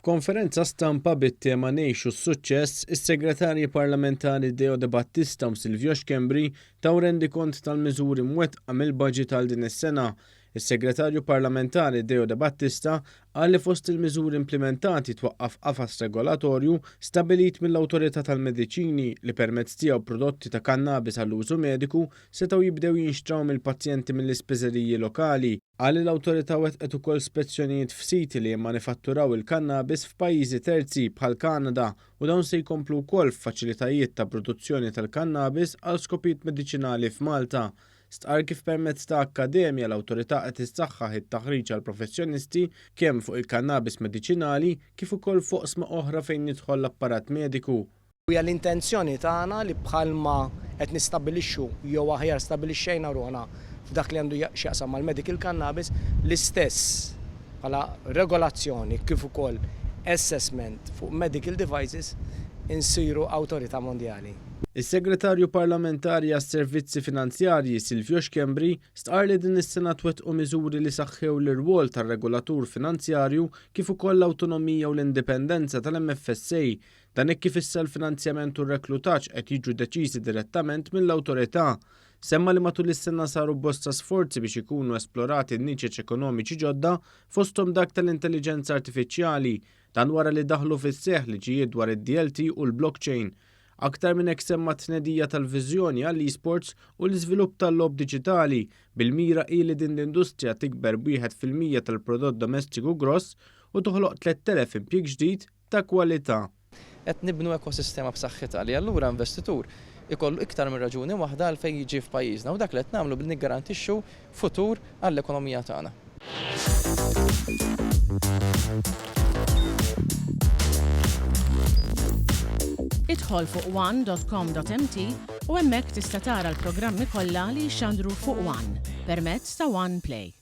F'konferenza stampa bit-tema Ngħixu s-Suċċess, is-Segretarji Parlamentari Deo Debattista u Silvio Schembri taw rendikont tal-miżuri mwettqa mill-baġit għal din is-sena. Is-Segretarju Parlamentari Deo Debattista qal li fost il-miżuri implimentati twaqqaf qafas regolatorju stabbilit mill-Awtorità tal-Mediċini li permezz tiegħu prodotti ta' kannabis għall-użu mediku setgħu jibdew jinxtraw mill-pazjenti mill-ispiżeriji lokali. Qal li l-Awtorità wettqet ukoll spezzjonijiet f'siti li jimmanifatturaw il-kannabis f'pajjiżi terzi bħall-Kanada u dawn se jkomplu wkoll f'faċilitajiet ta' produzzjoni tal-kannabis għal skopijiet mediċinali f'Malta. Stqarr kif permezz ta' akkademja l-Awtorità qed issaħħaħ it-taħriġ għall-professjonisti kemm fuq il-kannabis mediċinali kif ukoll f'oqsma oħra fejn jidħol l-apparat mediku. Hija l-intenzjoni tagħna li bħalma qed nistabbilixxu jew aħjar stabbilixxejna ruħna f'dak li għandu x'jaqsam mal-medical cannabis, l-istess bħala regolazzjoni kif ukoll assessment fuq medical devices insiru awtorità mondjali. Is-Segretarju Parlamentari għas-Servizzi Finanzjarji Silvio Schembri stqarr li din is-sena twettqu miżuri li saħħew l-irwol tar-regolatur finanzjarju kif ukoll l-awtonomija u l-indipendenza tal-MFSA. Dan hekk kif issa l-finanzjament u r-reklutaġġ qed jiġu deċiżi direttament mill-awtorità. Semma li matul is-sena saru bosta sforzi biex ikunu esplorati niċeċ ekonomiċi ġodda fosthom dak tal-intelliġenza artifiċjali. Dan wara li daħlu fis-seħħ liġijiet dwar id-DLT u l-blockchain. Aktar minn hekk semma t-tnedija tal-viżjoni għall-esports u l-iżvilupp tal-logħob diġitali, bil-mira hi li din l-industrija tikber b'1% tal-prodott domestiku gross u toħloq 3,000 impjieg ġdid ta' kwalità. Qed nibnu ekosistema b'saħħitha li allura investitur ikollu iktar minn raġuni waħda għalfejn jiġi f'pajjiżna u dak li qed nagħmlu billi niggarantixxu futur għall-ekonomija tagħna. Idħol fuq one.com.mt u hemmhekk tista' tara l-programmi kollha li jixxandru fuq One permezz ta' One Play.